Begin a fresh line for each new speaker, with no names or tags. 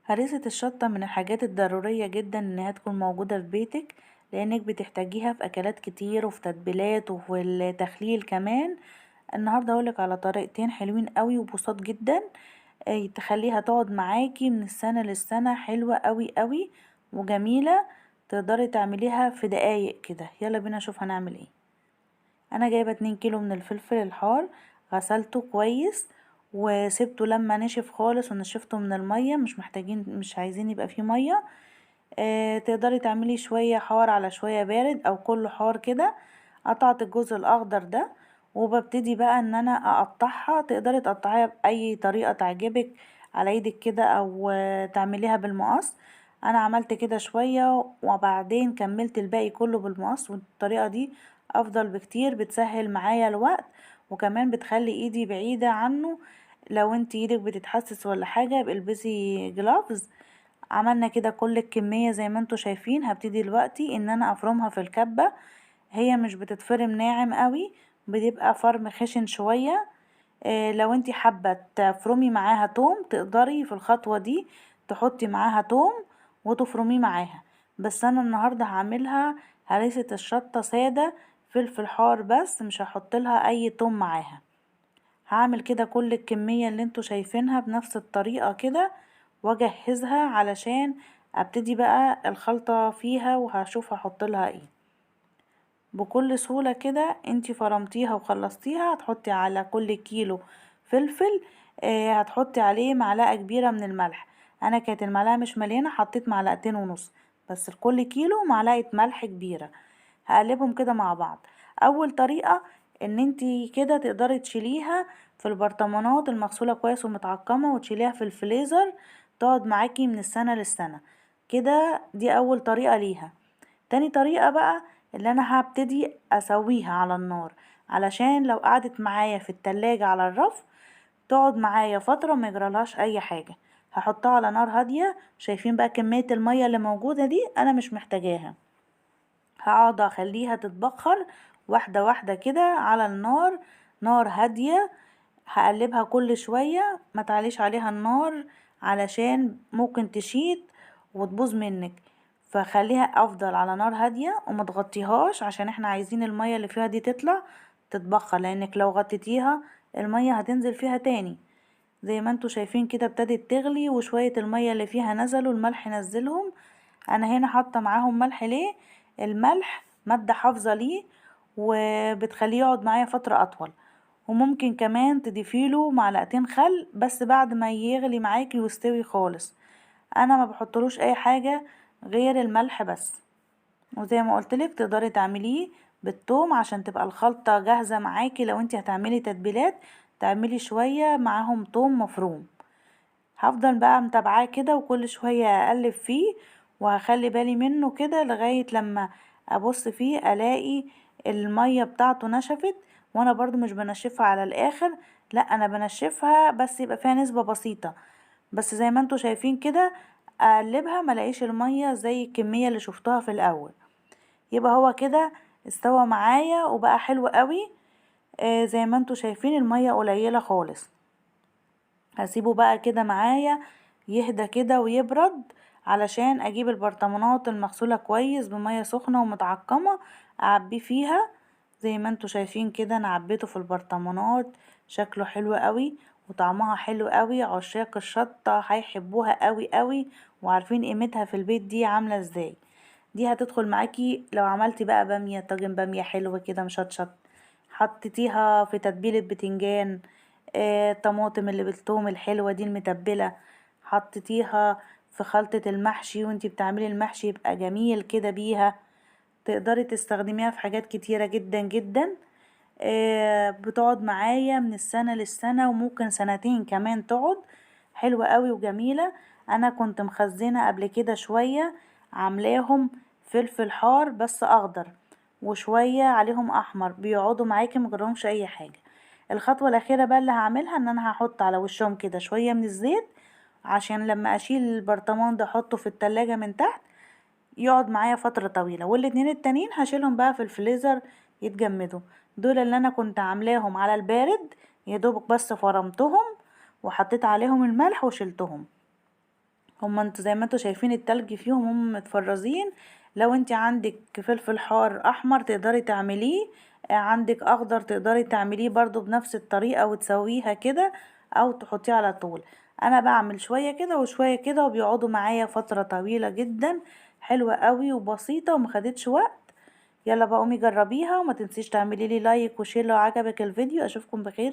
هريسة الشطة من الحاجات الضرورية جدا انها تكون موجودة في بيتك، لانك بتحتاجيها في اكلات كتير وفي تتبيلات وفي التخليل كمان. النهاردة هقولك على طريقتين حلوين قوي وبساط جدا، تخليها تقعد معاكي من السنة للسنة، حلوة قوي قوي وجميلة، تقدري تعمليها في دقايق كده. يلا بينا نشوف هنعمل ايه. انا جايبة 2 كيلو من الفلفل الحار، غسلته كويس وسبته لما نشف خالص ونشفته من المية، مش عايزين يبقى فيه مية. تقدري تعملي شوية حار على شوية بارد او كله حار كده. قطعت الجزء الاخضر ده وببتدي بقى ان انا اقطعها. تقدري تقطعيها باي طريقة تعجبك، على ايدك كده او تعمليها بالمقص. انا عملت كده شوية وبعدين كملت الباقي كله بالمقص، والطريقة دي افضل بكتير، بتسهل معايا الوقت وكمان بتخلي ايدي بعيدة عنه. لو انت ايدك بتتحسس ولا حاجة البسي جلافز. عملنا كده كل الكمية زي ما انتوا شايفين. هبتدي دلوقتي ان انا افرمها في الكبة. هي مش بتتفرم ناعم قوي، بتبقى فرم خشن شوية. لو انت حابة تفرمي معاها توم تقدري في الخطوة دي تحطي معاها توم وتفرميه معاها، بس انا النهاردة هعملها هريسة الشطة سادة، فلفل حار بس، مش هحط لها اي توم معاها. هعمل كده كل الكمية اللي انتوا شايفينها بنفس الطريقة كده واجهزها علشان ابتدي بقى الخلطة فيها، وهشوف هحط لها ايه. بكل سهولة كده انتي فرمتيها وخلصتيها. هتحطي على كل كيلو فلفل، هتحطي عليه معلقة كبيرة من الملح. انا كانت المعلقة مش مليانة، حطيت معلقتين ونص بس، لكل كيلو معلقة ملح كبيرة. هقلبهم كده مع بعض. اول طريقة ان انتي كده تقدري تشيليها في البرطمانات المغسولة كويس ومتعقمة، وتشيليها في الفريزر تقعد معاكي من السنة للسنة كده. دي اول طريقة ليها. تاني طريقة بقى اللي انا هبتدي اسويها على النار، علشان لو قعدت معايا في التلاجة على الرف تقعد معايا فترة ما يجرالهاش اي حاجة. هحطها على نار هادية. شايفين بقى كمية المية اللي موجودة دي انا مش محتاجاها، هقعد اخليها تتبخر واحدة واحدة كده على النار، نار هادية. هقلبها كل شوية، ما تعليش عليها النار علشان ممكن تشيط وتبوظ منك، فخليها افضل على نار هادية وما تغطيهاش، عشان احنا عايزين المية اللي فيها دي تطلع تتبخر، لانك لو غطيتيها المية هتنزل فيها تاني. زي ما انتوا شايفين كده ابتدت تغلي وشوية المية اللي فيها نزلوا، الملح نزلهم. انا هنا حاطة معاهم ملح. ليه؟ الملح مادة حافظة ليه وبتخليه يقعد معايا فترة اطول. وممكن كمان تضيفيله معلقتين خل بس بعد ما يغلي معاكي ويستوي خالص. انا ما بحطلوش اي حاجة غير الملح بس. وزي ما قلتلك تقدري تعمليه بالثوم عشان تبقى الخلطة جاهزة معاكي. لو انتي هتعملي تتبيلات تعملي شوية معاهم ثوم مفروم. هفضل بقى متابعاه كده وكل شوية اقلب فيه وهخلي بالي منه كده لغاية لما ابص فيه الاقي المية بتاعته نشفت. وانا برضو مش بنشفها على الاخر، لا انا بنشفها بس يبقى فيها نسبة بسيطة بس. زي ما انتوا شايفين كده اقلبها ما الاقيش المية زي الكمية اللي شفتوها في الاول. يبقى هو كده استوى معايا وبقى حلو قوي. زي ما انتوا شايفين المية قليلة خالص. هسيبه بقى كده معايا يهدى كده ويبرد علشان اجيب البرطمانات المغسولة كويس بمية سخنة ومتعقمة اعبيه فيها. زي ما انتوا شايفين كده انا عبيته في البرطمانات، شكله حلو قوي وطعمها حلو قوي. عشاق الشطة هيحبوها قوي قوي وعارفين قيمتها في البيت دي عاملة ازاي. دي هتدخل معاكي لو عملتي بقى بامية، طاجن بامية حلو كده مشطشط، حطيتيها في تتبيلة بتنجان، طماطم اللي بالثوم الحلوة دي المتبلة، حطيتيها في خلطة المحشي وانتي بتعملي المحشي يبقى جميل كده بيها. تقدري تستخدميها في حاجات كتيرة جدا جدا. بتقعد معايا من السنة للسنة وممكن سنتين كمان تقعد، حلوة قوي وجميلة. انا كنت مخزنة قبل كده شوية، عاملاهم فلفل حار بس اخضر وشوية عليهم احمر، بيقعدوا معاكي ما جرالهمش اي حاجة. الخطوة الاخيرة بقى اللي هعملها ان انا هحط على وشهم كده شوية من الزيت، عشان لما اشيل البرطمان ده احطه في التلاجة من تحت يقعد معايا فترة طويلة. والاتنين التانيين هشيلهم بقى في الفريزر يتجمدوا. دول اللي انا كنت عاملاهم على البارد، يا دوبك بس فرمتهم وحطيت عليهم الملح وشلتهم. هما انتوا زي ما انتوا شايفين التلج فيهم، هم متفرزين. لو انت عندك فلفل حار احمر تقدري تعمليه، عندك اخضر تقدري تعمليه برضو بنفس الطريقة وتسويها كده او تحطيه على طول. انا بعمل شوية كده وشوية كده وبيقعدوا معايا فترة طويلة جدا. حلوة قوي وبسيطة وما خدتش وقت. يلا بقى قومي جربيها، وما تنسيش تعملي لي like و share لو عجبك الفيديو. اشوفكم بخير.